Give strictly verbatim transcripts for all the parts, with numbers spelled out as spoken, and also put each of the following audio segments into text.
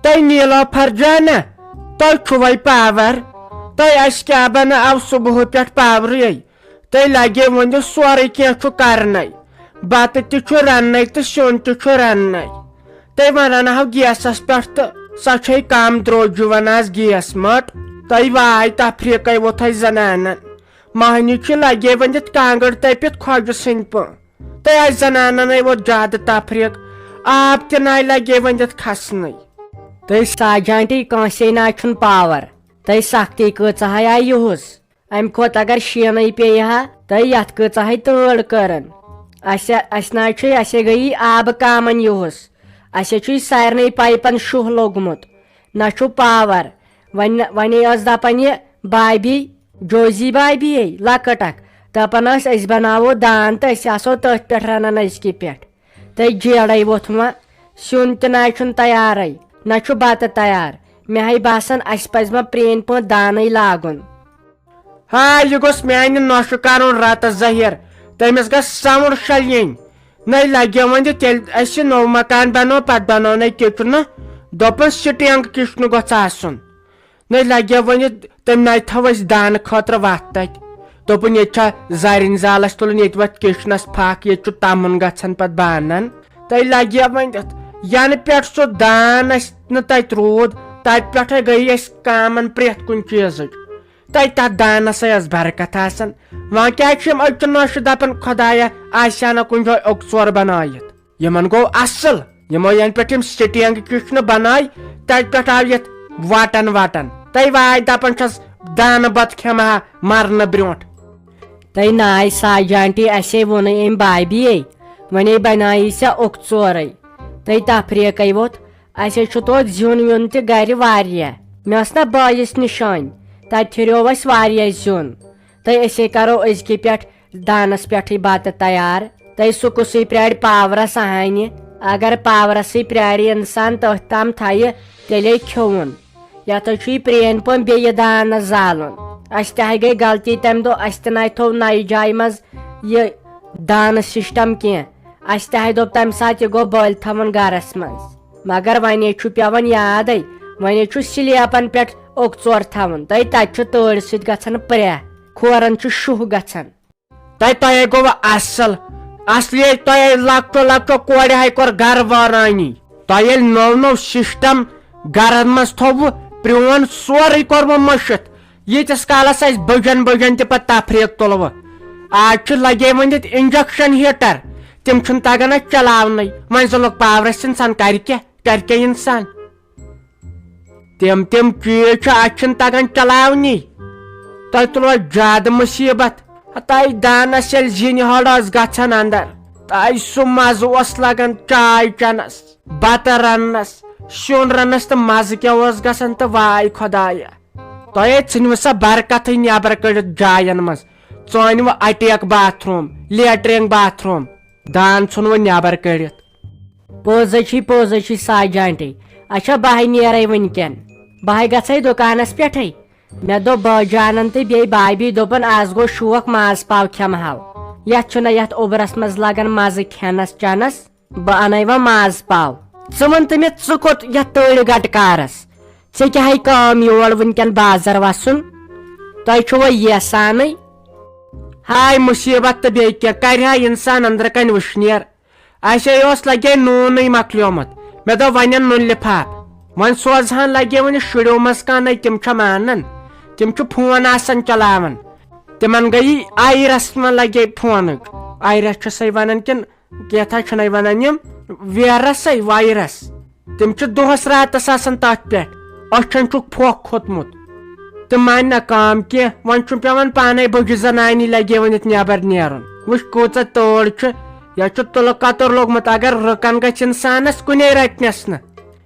تۄہہِ نیٖلوفر جانہ، تۄہہِ چھُوَے پاور؟ تۄہہِ اَسہِ کیٛاہ بنہٕ اَو صُبحہٕ پٮ۪ٹھ پاورٕے؟ تۄہہِ لگیو وۄنۍ سورُے کینٛہہ چھُ کرنَے۔ بتہٕ تہِ چھُ رننَے تہٕ سیُن تہِ چھُ رننَے۔ تۄہہِ وۄنۍ رنہو گیسَس پٮ۪ٹھ تہٕ سۄ چھے کم درٛوج یِوان آز گیس مٔٹ۔ تۄہہِ واے تفریٖقَے ووٚتھَے زنانن۔ مۄہنِو چھِ لگے وۄنۍ یَتھ کانٛگٕر تٔپِتھ خۄجہِ سٕنٛدۍ پٲٹھۍ۔ تۄہہِ آسہِ زنانن ووت زیادٕ تفریٖق، آب تہِ ناے لگے وۄنۍ یتھ کھسنٕے۔ تۄہہِ ساجانٹی کٲنٛسے ناے چھُنہٕ پاور۔ تۄہہِ سختی کۭژاہ ہاے آیہِ یُہُس؟ امہِ کھۄتہٕ اگر شیٖنٕے پیٚیہِ ہا، تۄہہِ یتھ کۭژاہ ہاے تۭر کٔرٕن۔ اسہِ، اسہِ ناے چھُے، اسے گٔیی آبہٕ کامن یُہُس۔ اسے چھُے سارنٕے پایپن شُہ لوٚگمُت۔ نہ چھُ پاور۔ وۄنۍ، وۄنۍ ٲس دپان یہِ بابی، جوزی بابی یے لۄکٕٹ اکھ، دپان ٲس، أسۍ بناوو دان تہٕ أسۍ آسو تٔتھۍ پٮ۪ٹھ رنان أزکہِ پٮ۪ٹھ۔ تہٕ جیڑے ووٚتھ وۄنۍ، سیُن تہِ نہ چھُنہٕ تیارے، نہ چھُ بتہٕ تیار۔ مےٚ ہے باسان، اسہِ پزِ وۄنۍ پرٛٲنۍ پٲٹھۍ دانٕے لاگُن۔ ہا، یہِ گوٚژھ میانہِ نۄشہِ کرُن رتہٕ ظٲہِر، تٔمِس گژھِ سمٕر شلینۍ۔ نَے لگیو وۄنۍ تیٚلہِ اَسہِ نوٚو مکان بنوو، پتہٕ بنوو نَے کِچنہٕ، دوٚپُن سٹینگ کِچنہٕ گوٚژھ آسُن۔ نَے لگیو وۄنۍ تٔمۍ نَے تھٲو أسۍ دانہٕ خٲطرٕ وَتھ تَتہِ۔ دوٚپُن ییٚتہِ چھا زرِنۍ زال اَسہِ تُلُن، ییٚتہِ وَتھ کِچنَس پھَکھ، ییٚتہِ چھُ تَمُن گژھان پَتہٕ بانَن۔ تَے لگیو وۄنۍ تَتھ، یَنہٕ پٮ۪ٹھ سُہ دان اَسہِ نہٕ تَتہِ روٗد، تَتہِ پٮ۪ٹھَے گٔیے اَسہِ کامَن پرٛٮ۪تھ کُنہِ چیٖزٕچ۔ تَے تَتھ دانَسٕے ٲس برکت آسان۔ وۄنۍ کیٛازِ چھِ یِم أزچہِ نۄشہِ دَپان، خۄدایا، آسہِ ہا نہ کُنہِ جایہِ اوٚک ژور بنٲیِتھ؟ یِمن گوٚو اصل، یِمو ینہٕ پٮ۪ٹھ یِم سٹینگ کِچنہٕ بنٲے، تَتہِ پٮ۪ٹھ آو یَتھ وَٹن وَٹن۔ تَے واے دَپان چھَس، دانہٕ بَتہٕ کھٮ۪مہٕ ہا مرنہٕ برٛونٛٹھ۔ تَے ناے ساجانٹی، اَسے ووٚنُے أمۍ بابیے، وۄنۍ بنٲیی ژےٚ اوٚک ژورے۔ تَے تفریٖقے ووٚتھ، اَسہِ چھُ توتہِ زیُن ویُن تہِ گرِ واریاہ۔ مےٚ ٲس نہ بٲیِس نِشٲنۍ، تَتہِ پھِریو اَسہِ واریاہ زیُن۔ تہٕ أسے کرو أزکہِ پٮ۪ٹھ دانس پٮ۪ٹھٕے بتہٕ تیار۔ تہٕ سُہ کُسٕے پرٛارِ پاورس اہانہِ؟ اگر پاورسٕے پرٛارِ انسان تٔتھۍ تام تھایہِ، تیٚلے کھیوٚوُن۔ یتھ چھُ یہِ پرٛٲنۍ پٲٹھۍ بیٚیہِ دانس زالُن۔ اسہِ تہِ ہے گٔے غلطی تمہِ دۄہ، اسہِ تہِ نَے تھوٚو نَیہِ جایہِ منٛز یہِ دانہٕ سسٹم کینٛہہ۔ اسہِ تہِ ہے دوٚپ تمہِ ساتہٕ یہِ گوٚو بٔلۍ تھاوُن گرس منٛز۔ مگر وۄنۍ چھُ پٮ۪وان یادے، وۄنۍ چھُ سلیپن پٮ۪ٹھ اوٚک ژور تھاوُن، تہٕ تتہِ چھُ تۭرِ سۭتۍ گژھان پرٛہ، کھورن چھُ شُہ گژھان۔ تۄہہِ، تۄہے گوٚو اصل، اصلی تۄہے لۄکٹو لۄکٹو کورِ ہاے کوٚر گرٕ وٲرٲنی۔ تۄہہِ ییٚلہِ نوٚو نوٚو سسٹم گرن منٛز تھوٚوٕ، پرٛون سورُے کوٚروٕ مٔشِتھ۔ ییٖتِس کالس اَسہِ بٔجن بٔجن تہِ پتہٕ تفریٖق تُلوٕ۔ آز چھِ لگے وۄنۍ ییٚتہِ انجکشن ہیٹر، تِم چھِنہٕ تگان اَسہِ چلاونٕے۔ وۄنۍ زن لوٚگ پاورس، انسان کرِ کیٛاہ، کرِ کیٛاہ انسان؟ تِم تِم چیٖز چھِ اَسہِ چھِنہٕ تگان چلاونی۔ تۄہہِ تُلوٕ زیادٕ مُصیٖبت۔ تۄہہِ دانس ییٚلہِ زِنہِ ہٲر ٲس گژھان اندر، تۄہہِ سُہ مزٕ اوس لگان چاے چنس، بتہٕ رننس، سیُن رننس، تہٕ مزٕ کیٛاہ اوس گژھان، تہٕ واے خۄدایا۔ تۄہے ژھٕنوٕ سۄ برکتٕے نٮ۪بر کٔڑِتھ جاین منٛز۔ ژٲنِوٕ attack bath room, latrine bath room, دان ژھُنوٕ نٮ۪بر کٔڑِتھ۔ پوٚز ہے چھُے، پوٚز ہے چھُے ساجانٹی۔ اچھا، بہٕ ہے نیرے وٕنکٮ۪ن، بہٕ ہے گژھے دُکانس پٮ۪ٹھے۔ مےٚ دوٚپ بٲجانن تہٕ بیٚیہِ بابی، دوٚپُن، از گوٚو شوق، ماز پاو کھٮ۪مہٕ ہاو۔ یتھ چھُنہ یتھ اوٚبرس منٛز لگان مزٕ کھٮ۪نس چٮ۪نس۔ بہٕ انَے وۄنۍ ماز پاو۔ ژٕ وَن تہٕ مےٚ، ژٕ کوٚت یَتھ تٲڑِ گٹہٕ کارَس؟ ژےٚ کیٛاہ ہے کٲم یور وٕنکٮ۪ن بازر وَسُن؟ تۄہہِ چھُوا ییٚسانٕے؟ ہاے مُصیٖبت تہٕ بیٚیہِ کینٛہہ، کَرِ ہا اِنسان أنٛدرٕ کَنۍ وٕشنیر۔ اَسے اوس لَگے نوٗنٕے مۄکلیومُت۔ مےٚ دوٚپ وۄنۍ اَن نُنہٕ لِفاف۔ وۄنۍ سوزہَن لَگے وۄنۍ شُریو منٛز کانٛہہ نَے، تِم چھا مانان؟ تِم چھِ فون آسان چلاوان۔ تِمَن گٔیی آیرَس منٛز لَگے فونٕچ۔ آیرَس چھِ سَے وَنان کِنہٕ کیٛاہ تھا چھِنَے وَنان یِم، ویرَسَے، وایرَس۔ تِم چھِ دۄہَس راتَس آسان تَتھ پٮ۪ٹھ۔ أچھَن چھُکھ پھۄکھ کھوٚتمُت۔ تِم مانہِ نہ کٲم کینٛہہ۔ وۄنۍ چھُم پٮ۪وان پانَے بٔجہِ زنانی لَگے ؤنِتھ نٮ۪بر نیرُن۔ وٕچھ کۭژاہ تۭر چھِ۔ یَتھ چھُ تُلہٕ کَتُر لوٚگمُت۔ اگر رُکَن گژھِ اِنسانَس، کُنے رَٹنَس نہٕ۔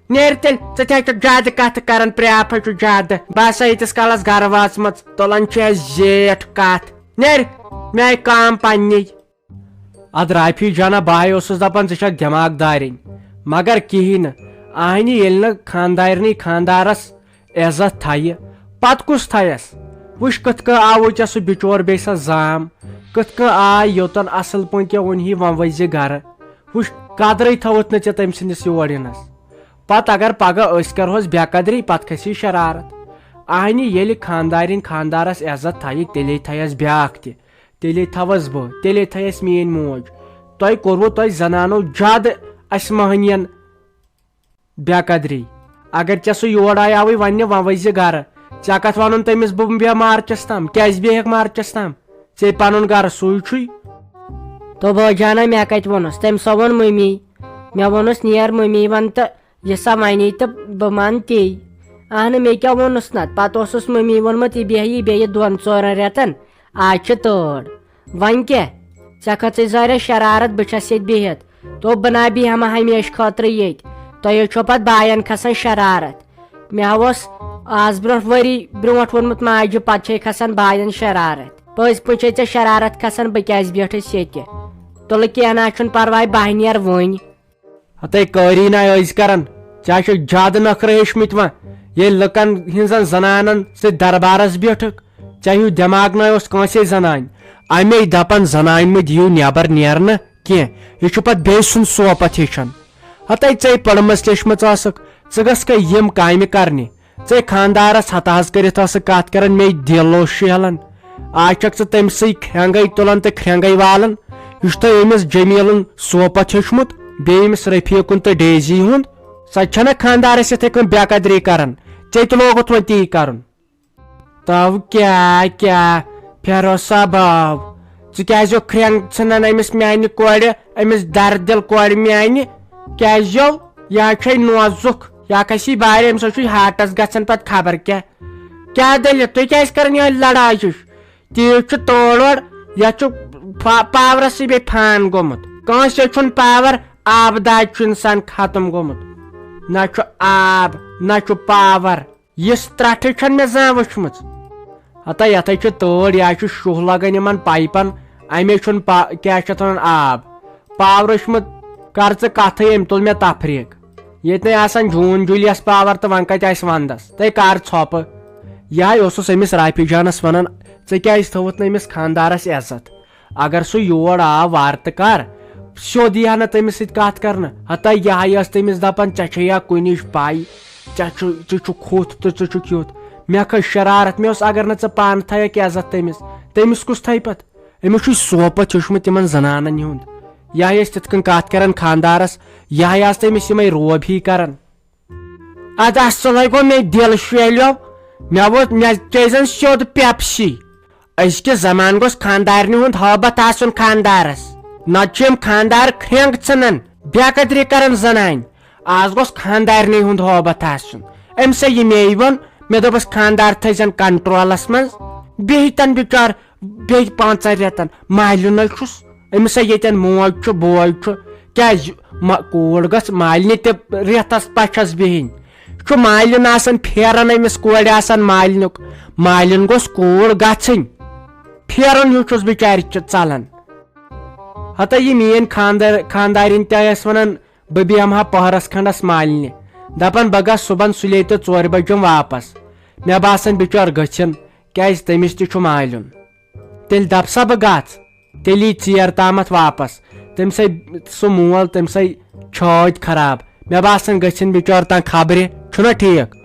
نیر تیٚلہِ، ژٕ تہِ ہے چھُکھ زیادٕ کَتھٕ کَران، پرٛاپھ ہے چھُ زیادٕ۔ بہٕ آسا ییٖتِس کالَس گَرٕ وٲژمٕژ، تُلان چھِ اَسہِ زیٹھ کَتھ۔ نیر، مےٚ آیہِ کٲم پنٛنی۔ ادٕ رافی جانا، بہٕ ہاے اوسُس دپان ژٕ چھکھ دٮ۪ماغ دارِنۍ، مگر کِہیٖنۍ نہٕ۔ آہنہِ ییٚلہِ نہٕ خاندارنٕے خاندارس عزت تھایہِ، پتہٕ کُس تھایس؟ وٕچھ کِتھ کٔنۍ آوُے ژےٚ سُہ بِچور بیٚیہِ سا زام، کِتھ کٔنۍ آے یوٚتن اصل پٲٹھۍ کیٛاہ اوٚنہی وۄنۍ ؤزِ گرٕ۔ وٕچھ قدرٕے تھٲوٕتھ نہٕ ژےٚ تٔمۍ سٕنٛدِس یور یِنس۔ پتہٕ اگر پگاہ أسۍ کرہوس بے قدری، پتہٕ کھسی شرارت۔ اہنہِ ییٚلہِ خاندارِنۍ خاندارس عزت تھایہِ، تیٚلے تھایس بیاکھ تہِ، تیٚلے تھاوس بہٕ، تیٚلے تھایس میٲنۍ موج۔ تۄہہِ کوٚروٕ، تۄہہِ زنانو، زیادٕ اسہِ مہنین بے قدری۔ اگر ژےٚ سُہ یور آیاوٕے وننہِ، وۄنۍ ؤسۍ زِ گرٕ۔ ژےٚ کتھ ونُن تٔمِس بہٕ بیٚہہ مارچس تام؟ کیازِ بیٚہکھ مارچس تام؟ ژےٚ پنُن گرٕ سُے چھُے۔ تو بٲے جانا، مےٚ کتہِ ووٚنُس؟ تٔمۍ سا ووٚن مٔمی۔ مےٚ ووٚنُس، نیر مٔمی ون تہٕ یہِ سا ونے تہٕ بہٕ مان تی۔ اہنہٕ، مےٚ کیٛاہ ووٚنُس نتہٕ؟ پتہٕ اوسُس مٔمی ووٚنمُت، یہِ بیٚہہِ، یہِ بیٚہہِ دۄن ژورن رٮ۪تن، آز چھِ تۭر۔ وۄنۍ کیٛاہ؟ ژےٚ کھٔژٕے ظٲہرہ شرارت، بہٕ چھس ییٚتہِ بِہِتھ۔ تو بہٕ نا بیٚہمہٕ ہمیشہٕ خٲطرٕ ییٚتہِ۔ تۄہہِ حظ چھو پتہٕ باین کھسان شرارت۔ مےٚ ہا اوس آز برونٛٹھ ؤری برونٛٹھ ووٚنمُت ماجہِ، پتہٕ چھے کھسان باین شرارت۔ پٔزۍ پٲٹھۍ چھے ژےٚ شرارت کھسان، بہٕ کیازِ بیٹھٕس ییٚتہِ؟ تُلہٕ، کینٛہہ نہ چھُنہٕ پرواے، بہٕ ہا نیرٕ وُنۍ۔ ہتے کٲری نہ ٲسۍ کران، ژےٚ چھِ زیادٕ نخرٕ ہیٚچھمٕتۍ وۄنۍ۔ ییٚلہِ لُکن ہٕنٛزن زنانن سۭتۍ دربارس بیٹھکھ، ژےٚ ہیوٗ دٮ۪ماغ نہ اوس کٲنٛسے زنانہِ۔ اَمے دپان زنانہِ مہٕ دِیِو نٮ۪بر نیرنہٕ کینٛہہ، یہِ چھُ پتہٕ بیٚیہِ سُنٛد سوپت ہیٚچھان۔ ہتے ژے پٔرمٕژ لیچھمٕژ ٲسٕکھ، ژٕ گژھکھے یِم کامہِ کرنہِ۔ ژے خاندارس ہتہٕ حظ کٔرِتھ ٲسٕکھ کتھ کران، مے دِل اوس شیہلان۔ آز چھکھ ژٕ تٔمۍ سٕے کھرٛنٛگے تُلان تہٕ کھرٛنٛگے والان۔ یہِ چھُ تۄہہِ أمِس جمیٖلُن سوپت ہیوٚچھمُت، بیٚیہِ أمِس رفیٖقُن تہٕ ڈیزی ہُنٛد۔ سۄ تہِ چھنہ خاندارس یِتھے کٔنۍ بے قدری کران، ژےٚ تہِ لوگُتھ وۄنۍ تی کرُن۔ تو کیٛاہ، کیٛاہ پھیرو سا باو؟ ژٕ کیٛازِ یو کھرٛنٛگ ژھٕنان أمِس میانہِ کورِ، أمِس درد دِل کورِ میانہِ؟ کیٛازِ یو؟ یا چھے نوزُک، یا کھسی بارِ، أمِس چھُے ہارٹس گژھان پتہٕ خبر کیٛاہ۔ کیٛاہ دٔلیٖل؟ تُہۍ کیٛازِ کران یِہوٚے لڑایہِ ہِش؟ تیٖژ چھُ تور اورٕ، یتھ چھُ پا-، پاورس سۭتۍ بیٚیہِ فین گوٚمُت۔ کٲنٛسہِ چھُنہٕ پاور، آبہٕ دادِ چھُ انسان ختم گوٚمُت۔ نہ چھُ آب، نہ چھُ پاور۔ یِژھ ترٛٹھ چھَنہٕ مےٚ زانٛہہ وٕچھمٕژ۔ ہتا یَتھ ہے چھِ تۭر، یہِ حظ چھُ شُہ لَگان یِمَن پایپَن، اَمے چھُنہٕ پا-، کیٛاہ چھِ اَتھ وَنان، آب۔ پاورٕ چھُ مہٕ کَر ژٕ کَتھٕے، أمۍ تُل مےٚ تفریٖق۔ ییٚتہِ نَے آسان جوٗن جُلیَس پاوَر تہٕ وۄنۍ کَتہِ آسہِ وَنٛدَس؟ تَے کَر ژھۄپہٕ۔ یہِ ہاے اوسُس أمِس رافی جانَس وَنان، "ژےٚ کیٛازِ تھٲوٕتھ نہٕ أمِس خانٛدارَس عزت؟" اگر سُہ یور آو وارٕ تہٕ کر، سیوٚد یی ہا نہٕ تٔمِس سۭتۍ کتھ کرنہٕ۔ ہتا یہِ ہا ٲس تٔمِس دپان، "ژےٚ چھے یا کُنِچ پاے، ژےٚ چھُ، ژٕ چھُکھ ہُتھ تہٕ ژٕ چھُکھ یُتھ۔" مےٚ کھٔژ شرارت، مےٚ اوس، "اگر نہٕ ژٕ پانہٕ تھایکھ عزت تٔمِس، تٔمِس کُس تھایہِ پتہٕ؟ أمِس چھُے سوپت ہیوٚچھمُت تِمن زنانن ہُنٛد۔ یہِ ہا ٲسۍ تِتھ کٔنۍ کتھ کران خاندارس، یہِ ہا آسہٕ تٔمِس یِمے روب ہی کران۔" ادٕ اصلے گوٚو، مےٚ دِل شیلیو، مےٚ ووت، مےٚ چیزن سیوٚد پیپسی۔ أزکہِ زمانہٕ گوٚژھ خاندارنہِ ہُنٛد ہٲبتھ آسُن خاندارس، نتہٕ چھِ یِم خاندار کھرٛینٛگ ژھٕنان، بے قدری کران زنانہِ۔ آز گوٚژھ خاندارنہِ ہُنٛد ہٲبتھ آسُن۔ أمۍ سا یہِ مے ووٚن، مےٚ دوٚپُس، "خاندار تھٲیزٮ۪ن کنٹرولس منٛز، بیٚہہِ تن بچار بیٚیہِ پانٛژن رٮ۪تن، مالِنُے چھُس۔" أمِس ہا ییٚتٮ۪ن موج چھُ، بوے چھُ، کیٛازِ ما-، کوٗر گٔژھ مالنہِ تہِ رٮ۪تھس پچھس بِہِنۍ؟ چھُ مالِن آسان پھیران، أمِس کورِ آسان مالنیُک، مالِن گوٚژھ کوٗر گژھٕنۍ۔ پھیران ہیوٗ چھُس بِچارِ چ-، ژلان۔ ہتا یہِ میٲنۍ خاندار-، خاندارِنۍ تہِ ٲس ونان، بہٕ بیٚہمہٕ ہا پٔہرس کھنٛڈس مالنہِ، دپان، "بہٕ گژھٕ صُبحن سُلے تہٕ ژورِ بجہِ یُن واپس۔" مےٚ باسان، بِچور گٔژھِن، کیٛازِ تٔمِس تہِ چھُ مالِیُن۔ تیٚلہِ دپ سا بہٕ گژھ، تیٚلہِ یی ژیر تامتھ واپس۔ تٔمۍ سٕے سُہ مول، تٔمۍ سٕے چھٲتۍ خراب۔ مےٚ باسان، گٔژھِن بِچور تام خبرِ، چھُنہ ٹھیٖک؟